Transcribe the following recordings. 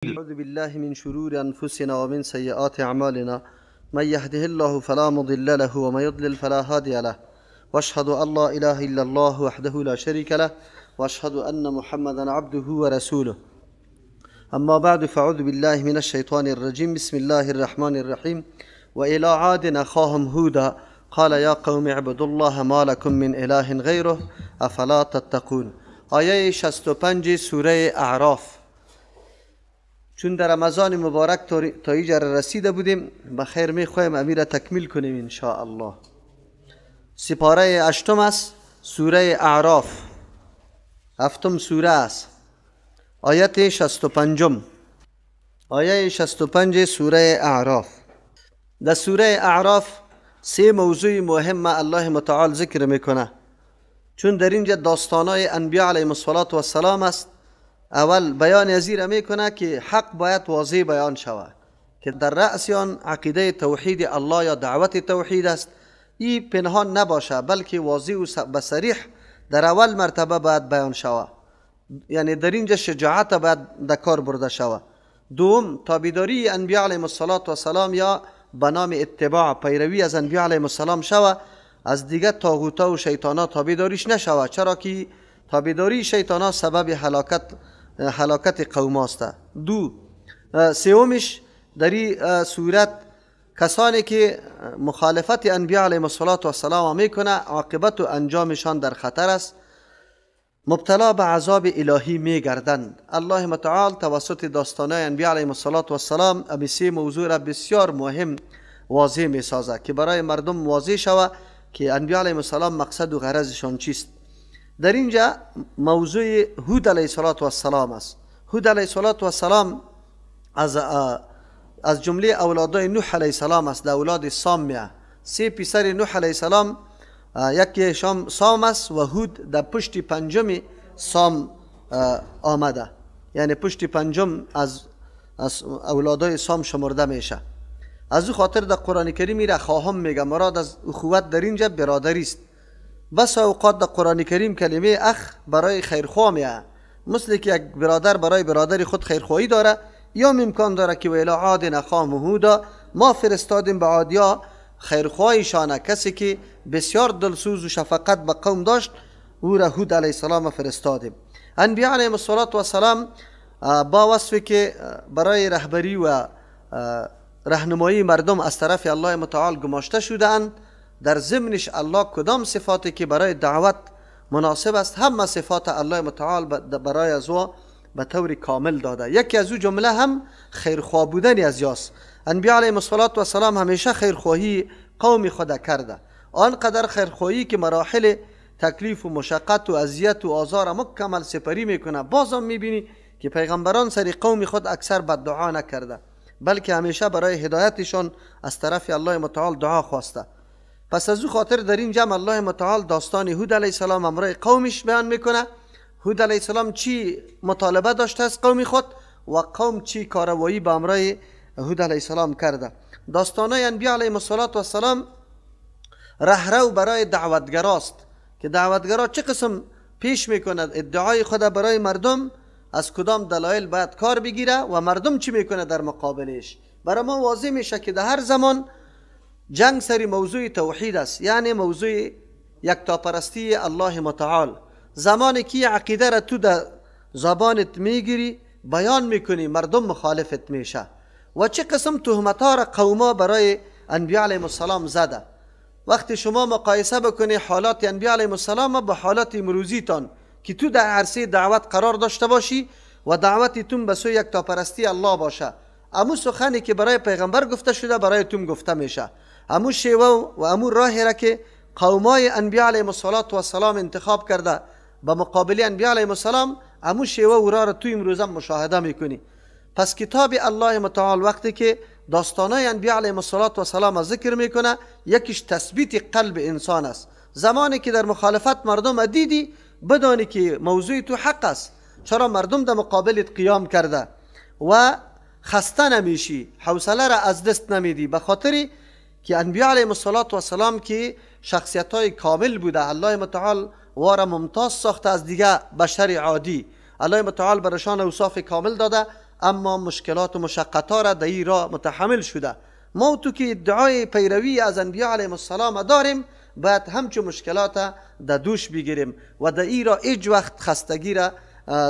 أعوذ بالله من شرور أنفسنا ومن سيئات أعمالنا، من يهده الله فلا مضل له ومن يضلل فلا هادي له، واشهد أن لا إله إلا الله وحده لا شريك له، واشهد أن محمدا عبده ورسوله. أما بعد، فأعوذ بالله من الشيطان الرجيم. بسم الله الرحمن الرحيم. وإلى عاد أخاهم هودا قال يا قوم اعبدوا الله ما لكم من إله غيره أفلا تتقون. آیه 65 سوره اعراف. چون در رمضان مبارک تا اینجا رسیده بودیم، بخیر میخوایم امیر تکمیل کنیم ان شاء الله. سپاره هشتم است، سوره اعراف، هفتم سوره است، آیت 65. آیه 65 سوره اعراف. در سوره اعراف سه موضوع مهم الله متعال ذکر میکنه. چون در اینجا داستانای انبیاء علیهم الصلاة والسلام است، اول بیان ازی ره میکنه که حق باید واضح بیان شود که در رأس آن عقیده توحید الله یا دعوت توحید است. ای پنهان نباشه، بلکه واضح و بصریح در اول مرتبه باید بیان شود، یعنی در اینجا شجاعت باید در کار برده شود. دوم، تابعداری انبیاء علیهم الصلاة والسلام یا به نام اتباع، پیروی از انبیاء علیهم السلام شود، از دیگه طاغوتا و شیطانا تابعداریش نشود، چرا که تابعداری شیطانا سبب هلاکت قوم است. دو سومش، در این صورت کسانی که مخالفت انبیاء علیهم الصلاة والسلام میکنه، عاقبت و انجامشان در خطر است، مبتلا به عذاب الهی میگردند. الله متعال توسط داستانای انبیاء علیهم الصلاة والسلام امی سه موضوع را بسیار مهم واضح میسازه که برای مردم واضح شود که انبیاء علیهم السلام مقصد و غرضشان چیست. در اینجا موضوع هود علیه السلام است. هود علیه السلام از جمله اولادای نوح علیه السلام است، در اولاد سام میه. سه پسر نوح علیه السلام، یکی شام سام است و هود در پشت پنجم سام آمده، یعنی پشت پنجم از اولادای سام شمرده میشه. از او خاطر در قرآن کریم را خواهم میگه، مراد از اخوت در اینجا برادری است. بس اوقات در قرآن کریم کلمه اخ برای خیرخواه میه، مثل که یک برادر برای برادر خود خیرخواهی داره، یا امکان داره که و الی عاد اخاهم هودا، ما فرستادیم به عادیا خیرخواهیشانه، کسی که بسیار دلسوز و شفقت به قوم داشت، او را هود علیه السلام فرستادیم. انبیاء علیهم الصلاة والسلام با وصفی که برای رهبری و رهنمایی مردم از طرف الله متعال گماشته شدهاند، در ضمنش الله کدام صفاتی که برای دعوت مناسب است، همه صفات الله متعال برای از او به طور کامل داده. یکی از او جمله هم خیرخواه بودن از یاست. انبیاء علیهم الصلاة والسلام همیشه خیرخواهی قوم خود کرده، آنقدر خیرخواهی که مراحل تکلیف و مشقت و اذیت و آزار مکمل سپری میکنه. بازم میبینی که پیغمبران سر قوم خود اکثر بد دعا نکرده، بلکه همیشه برای هدایتشان از طرف الله متعال دعا خواسته. پس از او خاطر در این جمع الله متعال داستان هود علیه السلام امرای قومش بیان میکنه. هود علیه السلام چی مطالبه داشته از قوم خود و قوم چی کاروایی به امرای هود علیه السلام کرده. داستانای انبیاء علیهم الصلاة والسلام رهرو برای دعوتگراست که دعوتگرا چه قسم پیش میکند ادعای خود برای مردم، از کدام دلایل باید کار بگیره و مردم چی میکنه در مقابلش. برای ما واضح میشه که در هر زمان جنگ سری موضوع توحید است، یعنی موضوع یکتاپرستی الله متعال. زمانی که عقیده را تو در زبانت میگیری، بیان میکنی، مردم مخالفت میشه و چه قسم تهمت ها را قوما برای انبیاء علیهم السلام زده. وقتی شما مقایسه بکنی حالات انبیاء علیهم السلام با حالات امروزیتان که تو در عرصه دعوت قرار داشته باشی و دعوتتون به سوی یکتاپرستی الله باشه، امو سخنی که برای پیغمبر گفته شده برای تون گفته میشه. امو شیوه و امو راهی را که قومای انبیاء علیهم الصلاة والسلام انتخاب کرده به مقابل انبیاء علیهم السلام، امو شیوه و راه را تو امروزم مشاهده میکنی. پس کتاب الله متعال وقتی که داستانای انبیاء علیهم الصلاة والسلام ذکر میکنه، یکیش تثبیت قلب انسان است. زمانی که در مخالفت مردم دیدی، بدانی که موضوع تو حق است، چرا مردم در مقابلت قیام کرده و خسته نمیشی، حوصله را از دست نمیدی، به خاطر که انبیاء علیهم الصلاة والسلام که شخصیت های کامل بوده، الله متعال واره ممتاز ساخته از دیگه بشر عادی. الله متعال برشان اوصاف کامل داده. اما مشکلات و مشقت ها را در این راه متحمل شده. ما تو که ادعای پیروی از انبیا علیهم السلام داریم، باید همچون مشکلات در دوش بگیریم و در این راه هیچ وقت خستگی را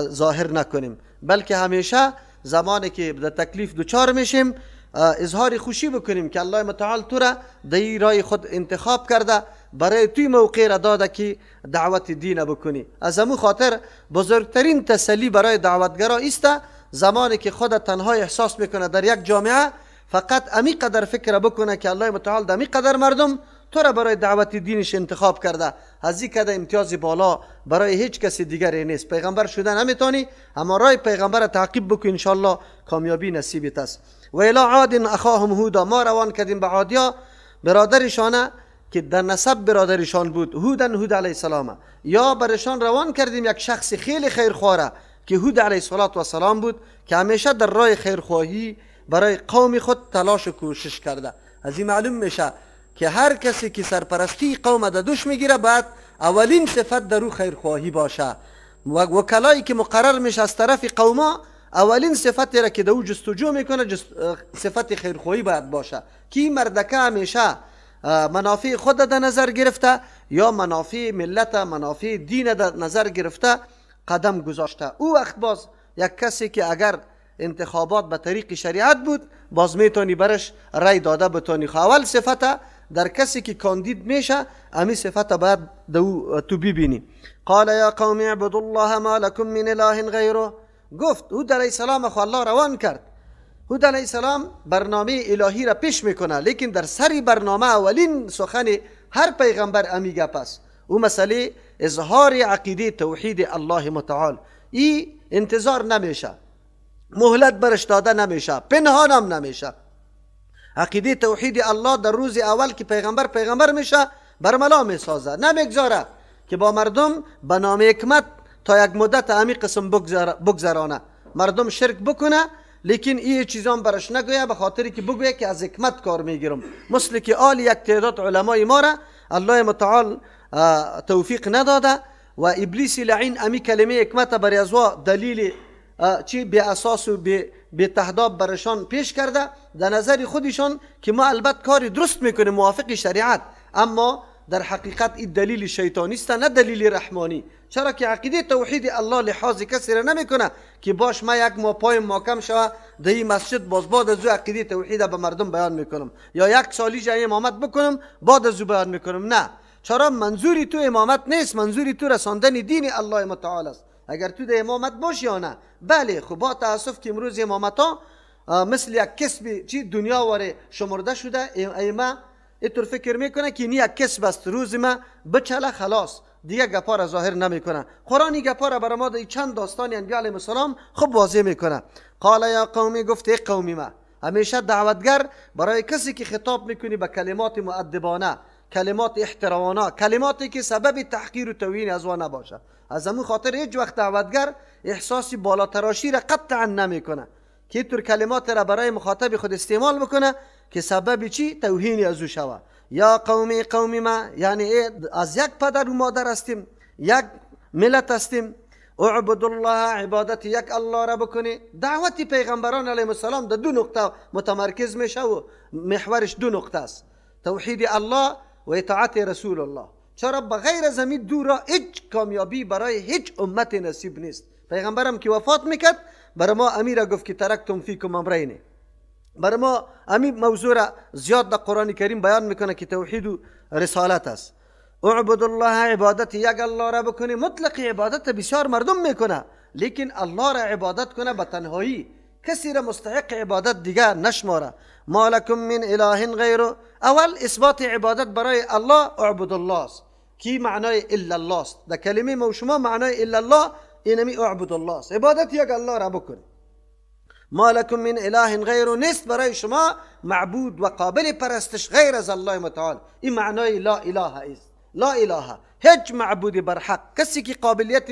ظاهر نکنیم، بلکه همیشه زمانی که در تکلیف دچار میشیم اظهار خوشی بکنیم که الله متعال تو را در این راه خود انتخاب کرده، برای توی موقع را داده که دعوت دین بکنی. از همون خاطر بزرگترین تسلی برای دعوتگرا است زمانی که خود تنها احساس میکنه در یک جامعه، فقط امی قدر فکر بکنه که الله متعال در امی قدر مردم تو را برای دعوت دینش انتخاب کرده، از این کده امتیاز بالا برای هیچ کسی دیگری نیست. پیغمبر شده نمیتونی، اما رای پیغمبر تعقیب بکن، انشالله کامیابی نصیبت است. و الی عاد اخاهم هودا، ما روان کردیم به عادیا برادرشانه که در نسب برادرشان بود، هودن هود علیه السلام، یا برشان روان کردیم یک شخص خیلی خیرخواره که هود علیه السلام بود که همیشه در راه خیرخواهی برای قوم خود تلاش و کوشش کرده. از این معلوم میشه که هر کسی که سرپرستی قوم در دوش میگیره باید اولین صفت در او خیرخواهی باشه. و وکلایی که مقرر میشه از طرف قوما، اولین صفتی را که در او جستجو میکنه صفت خیرخواهی باید باشه که این مردکه همیشه منافع خود در نظر گرفته یا منافع ملت، منافع دین در نظر گرفته قدم گذاشته. او وقت باز یک کسی که اگر انتخابات به طریق شریعت بود باز میتونی برش رای داده بتونی. اول صفت در کسی که کاندید میشه امی صفت باید تو ببینی. قال یا قوم اعبدوا الله ما لكم من اله غیره، گفت هود علیه السلام خو الله روان کرد. هود علیه السلام برنامه الهی را پیش میکنه، لیکن در سری برنامه اولین سخن هر پیغمبر امی گپ است، او مسئله اظهار عقیده توحید الله متعال. ای انتظار نمیشه، مهلت برش داده نمیشه، پنهان هم نمیشه. عقیده توحید الله در روز اول که پیغمبر پیغمبر میشه برملا میسازه، نمیگذاره که با مردم به نام حکمت تا یک مدت امی قسم بگذرانه، مردم شرک بکنه، لیکن این چیزان برش نگویه، به خاطری که بگویه که از حکمت کار میگیرم. مثل که آل یک تعداد علمای ما را الله متعال توفیق نداده و ابلیس لعین امی کلمه حکمت برای ازوا دلیل چی بی اساس و بی تهداب برشان پیش کرده در نظر خودشان که ما البته کاری درست میکنیم موافق شریعت، اما در حقیقت این دلیل شیطانی است نه دلیل رحمانی. چرا که عقیده توحید الله لحاظ کسی را نمیکنه که باش ما یک ما پایم محکم شوه در این مسجد باز بعد از عقیده توحید به مردم بیان میکنم، یا یک سالی جای امامت بکنم بعد از بیان میکنم. نه، چرا منظوری تو امامت نیست، منظوری تو رساندن دین الله متعال است. اگر تو در امامت باشی یا نه. بله، خب با تاسف که امروز امامت ها مثل یک کسب چی دنیا واره شمرده شده، ایمه اینطور فکر میکنه که این یک کسب است، روز ما بچله خلاص دیگه گپا را ظاهر نمیکنه. قرآن این گپا را برای ما در چند داستان انبیا علیهم السلام خوب واضح میکنه. قال یا قومی، گفت ای قومی ما. همیشه دعوتگر برای کسی که خطاب میکنی به کلمات مؤدبانه، کلمات احترامانه، کلماتی که سبب تحقیر و توهین از او نباشه. از همون خاطر هیچ وقت دعوتگر احساس بالاتراشی را قطعا نمیکنه که اینطور کلمات را برای مخاطب خود استعمال بکنه که سبب چی توهین از او شوه. یا قومی، قومی ما، یعنی از یک پدر و مادر هستیم، یک ملت هستیم. اعبد الله، عبادت یک الله را بکنی. دعوت پیغمبران علیهم السلام در دو نقطه متمرکز میشه و محورش دو نقطه است: توحید الله و اطاعت رسول الله. چرا بغیر از همین دو را هیچ کامیابی برای هیچ امت نصیب نیست. پیغمبرم که وفات میکرد برای ما امیر گفت که ترکتم فیکم امرین. برای ما امیر موضوع را زیاد در قرآن کریم بیان میکنه که توحید و رسالت است. اعبد الله، عبادت یک الله را بکنی. مطلق عبادت بسیار مردم میکنه، لیکن الله را عبادت کنه به تنهایی، کسی را مستحق عبادت دیگر نشماره. ما لکم من اله غیره. اول اثبات عبادت برای الله اعبد الله است کی معنای الا الله است. در کلمه ما شما معنای الا الله اینمی اعبد الله است، عبادت یک الله را بکنی. ما لکم من اله غیره، نیست برای شما معبود و قابل پرستش غیر از الله متعال. این معنای لا اله است. لا اله، هیچ معبودی برحق، کسی که قابلیت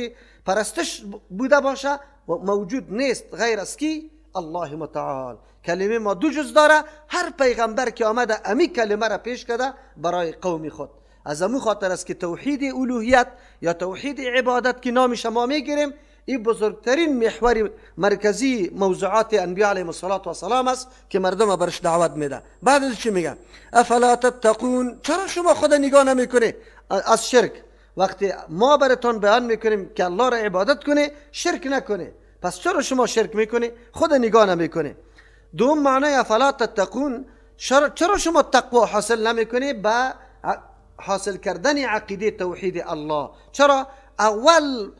پرستش بوده باشه و موجود نیست غیر از کی؟ الله متعال. کلمه ما دو جز داره، هر پیغمبر که آمده امی کلمه را پیش کرده برای قوم خود. از امو خاطر است که توحید الوهیت یا توحید عبادت که نام شما میگیریم، این بزرگترین محور مرکزی موضوعات انبیاء علیهم الصلاة والسلام است که مردم برش دعوت میده. بعد از چی میگه؟ افلا تتقون، چرا شما خود نگاه نمیکنه از شرک؟ وقتی ما براتون بیان میکنیم که الله را عبادت کنه، شرک نکنه، پس چرا شما شرک میکنه؟ خود نگاه نمیکنه. دوم معنای افلا تتقون، چرا شما تقوا حاصل نمیکنه؟ با حاصل کردن عقیده توحید الله. چرا؟ اول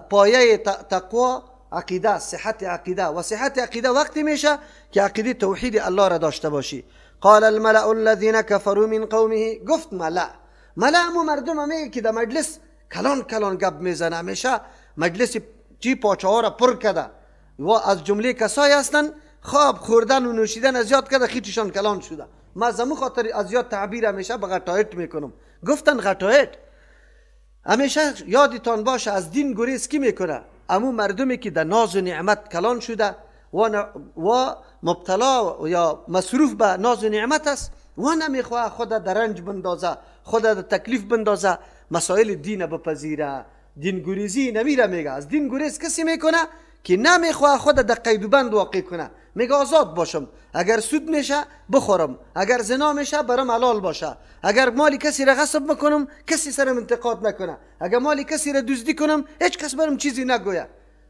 پایه تقوا عقیده، صحت عقیده، و صحت عقیده وقتی میشه که عقیده توحید الله را داشته باشی. قال الملأ الذين كفروا من قومه، گفت ملأ، ملأ مو مردم میگه که در مجلس کلان کلان گپ میزنه، همیشه مجلس چی پاچه ها را پر کرده و از جمله کسایی هستن خواب خوردن و نوشیدن از یاد کرده، خیچشان کلان شده. ما از امو خاطر از یاد تعبیر همیشه به غطایت میکنم. گفتن غطایت همیشه یادتان باشه از دین گریز کی میکنه؟ امو مردمی که در ناز و نعمت کلان شده و مبتلا یا مصروف به ناز و نعمت است و نمیخواه خود در رنج بندازه، خود در تکلیف بندازه، مسائل دین بپذیره. دین گریزی نمیره. میگه از دین گریز کسی میکنه که نمیخواه خود در قید و بند واقع کنه. میگه آزاد باشم، اگر سود میشه بخورم، اگر زنا میشه برام حلال باشه، اگر مالی کسی را غصب بکنم کسی سرم انتقاد نکنه، اگر مالی کسی را دزدی کنم هیچ کس برام چیزی نگویه.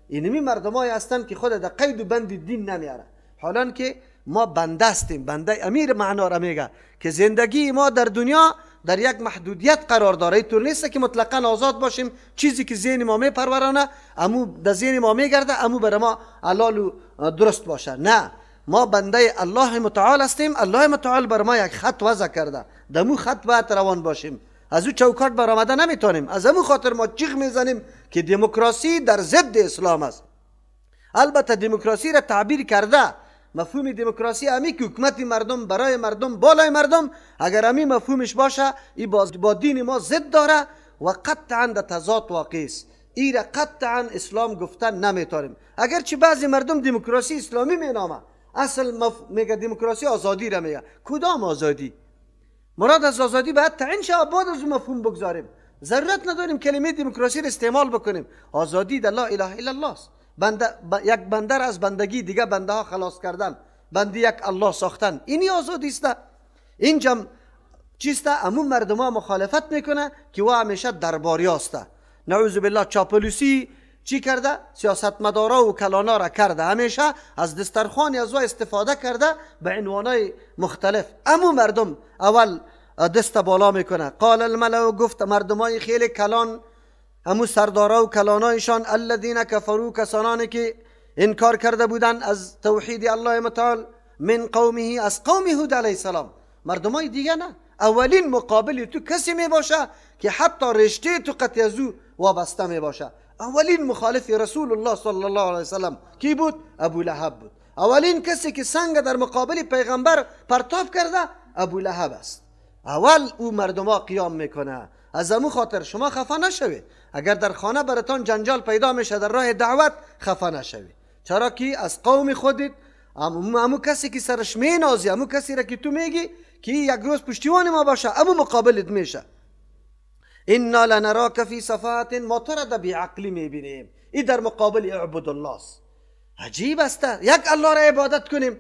اینمی مردمای هستند که خود در قید و بند دین نمیاره. حالان که ما بنده هستیم، بنده امیر معنا را میگه که زندگی ما در دنیا در یک محدودیت قرار داره. اینطور نیست که مطلقا آزاد باشیم، چیزی که ذهن ما میپرورانه امو در ذهن ما میگرده امو بر ما حلال و درست باشه. نه، ما بنده الله متعال هستیم. الله متعال بر ما یک خط وضع کرده، دمو خط باید روان باشیم، از او چوکاٹ برآمده نمیتونیم. از امو خاطر ما چیغ میزنیم که دموکراسی در ضد اسلام است. البته دموکراسی را تعبیر کرده، مفهوم دموکراسی امی که حکومت مردم برای مردم بالای مردم، اگر امی مفهومش باشه ای با دین ما ضد داره و قطعا در تضاد واقع است. ای را قطعا اسلام گفتن نمیتونیم. اگرچه بعضی مردم دموکراسی اسلامی مینامه، اصل میگه دموکراسی آزادی را میگه. کدام آزادی؟ مراد از آزادی باید تعیین شود، بعد از مفهوم بگذاریم. ضرورت نداریم کلمه دموکراسی را استعمال بکنیم. آزادی در لا اله الا الله است. یک بنده را از بندگی دیگه بنده ها خلاص کردن، بنده یک الله ساختن، اینی آزادی است. اینجا چیست؟ امو مردم ها مخالفت میکنه که او همیشه درباری است. نعوذ بالله چاپلوسی چی کرده؟ سیاستمدارا و کلانا را کرده، همیشه از دسترخوان از او استفاده کرده به عنوانای مختلف. امو مردم اول دست بالا میکنه. قال الملأ، گفت مردمای خیلی کلان، همو سردارا و کلانایشان، الذین کفروا، کسانانی که انکار کرده بودند از توحید الله متعال، من قومه، از قوم هود علیه السلام. مردمای دیگه نه، اولین مقابل تو کسی می باشه که حتی رشته تو قطع از او وابسته می باشه. اولین مخالف رسول الله صلی الله علیه وسلم کی بود؟ ابو لهب بود. اولین کسی که سنگ در مقابل پیغمبر پرتاب کرده ابو لهب است. اول او مردما قیام میکنه. از امو خاطر شما خفه نشوید. اگر در خانه براتان جنجال پیدا میشه در راه دعوت، خفه نشوید. چرا که از قوم خودت، امو کسی که سرش مینازی، امو کسی را که تو میگی که یک روز پشتیوان ما باشه، امو مقابلت میشه. انا لنراک فی سفاهت، ما تو را در بیعقلی میبینیم. این در مقابل اعبد الله است. عجیب است، یک الله را عبادت کنیم،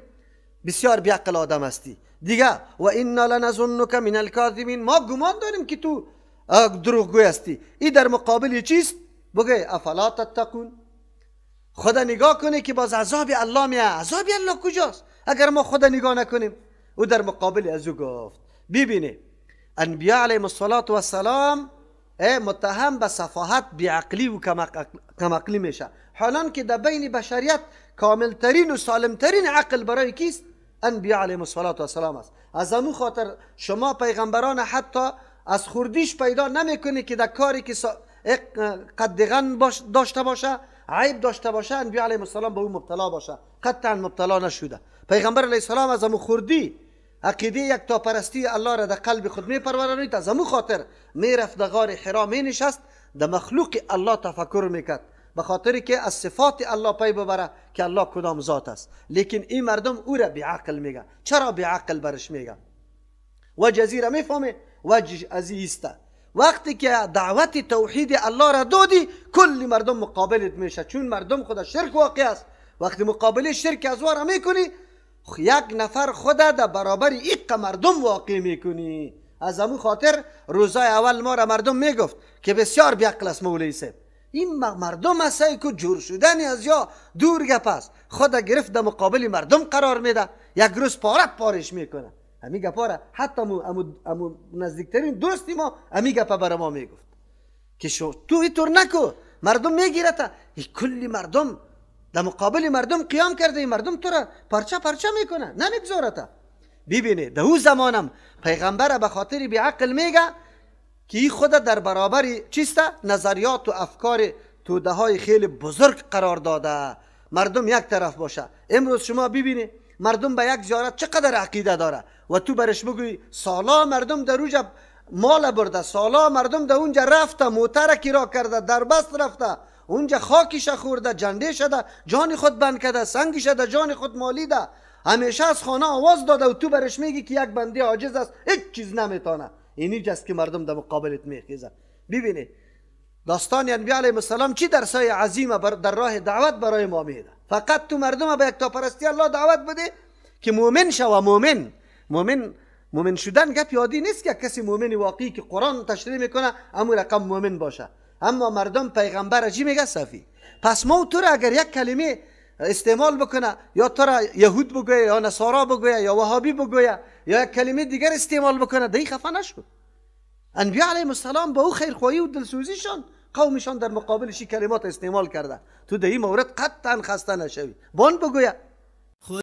بسیار بیعقل آدم هستی دیگه. و انا لنظنک من الکاذبین، ما گمان داریم که تو دروغگوی هستی. این در مقابل چیست؟ بگه افلا تتقون. خدا نگاه کنه که باز عذاب الله میه. عذاب الله کجاست اگر ما خدا نگاه نکنیم؟ او در مقابل از او گفت. ببینه انبیاء علیهم الصلاة والسلام متهم به سفاهت، بیعقلی و کمعقلی میشه، حالان که در بین بشریت کاملترین و سالمترین عقل برای کیست؟ انبیاء علیهم الصلاة والسلام است. از امو خاطر شما پیغمبران حتی از خوردیش پیدا نمیکنی که در کاری که قدغن داشته باشه، عیب داشته باشه، انبیاء علیهم السلام به او مبتلا باشه. قطعا مبتلا نشده. پیغمبر علیه السلام از امو خوردی عقیده یک تا پرستی الله را در قلب خود میپرورانید. از امو خاطر میرفت در غار حرا مینشست، در مخلوق الله تفکر میکرد، به خاطر که از صفات الله پی ببره که الله کدام ذات است. لیکن این مردم او را بیعقل میگه. چرا بیعقل برش میگه؟ و جزیره میفهمه وجه از ایسته. وقتی که دعوت توحید الله را دادی کلی مردم مقابلت میشه، چون مردم خود شرک واقع است. وقتی مقابله شرک از را میکنی، یک نفر خود در برابر ایق مردم واقع میکنی. از همون خاطر روزای اول ما را مردم میگفت که بسیار بیعقل است مولوی صاحب، این مردم است که جور شدن از یا دور گپ است، خود گرفت در مقابل مردم قرار میده، یک روز پاره پارش میکنه. همی گپا را حتی امو نزدیکترین دوستی ما همی گپا برای ما میگفت که شو تو اینطور نکو، مردم میگیره تا کلی مردم در مقابل مردم قیام کرده، این مردم تو را پرچه پرچه میکنه، نمیگذاره تا. ببینه در او زمانم پیغمبر به خاطر بیعقل میگه که این خود در برابر چیست؟ نظریات و افکار توده های خیلی بزرگ قرار داده. مردم یک طرف باشه. امروز شما ببینید مردم به یک زیارت چقدر عقیده داره و تو برش بگوی سالا مردم در اونجا مال برده، سالا مردم در اونجا رفته، موتر کرا کرده، در بست رفته، اونجا خاکش خورده، جنده شده، جان خود بند کرده، سنگی شده، جان خود مالیده، همیشه از خانه آواز داده و تو برش میگی که یک بنده عاجز است، هیچ چیز نمیتونه. اینی است که مردم در مقابلت میخیزه. ببینید داستان انبیاء علیهم السلام چی درسای عظیم در راه دعوت برای ما میده. فقط تو مردم به یکتاپرستی الله دعوت بده که مؤمن شوه. مؤمن مؤمن مؤمن شدن گپ یادی نیست که کسی مؤمن واقعی که قرآن تشریح میکنه امو رقم مؤمن باشه. اما مردم پیغمبر چی میگه؟ صفی. پس ما تو را اگر یک کلمه استعمال بکنه، یا تو را یهود بگویه یا نصارا بگویه یا وهابی بگویه یا یک کلمه دیگر استعمال بکنه، دی خفه نشو. انبیاء علیهم السلام با او خیرخواهی و دلسوزیشان قومشان در مقابلش کلمات استعمال کرده. تو در این مورد قطعا خسته نشوی. بان بگویه.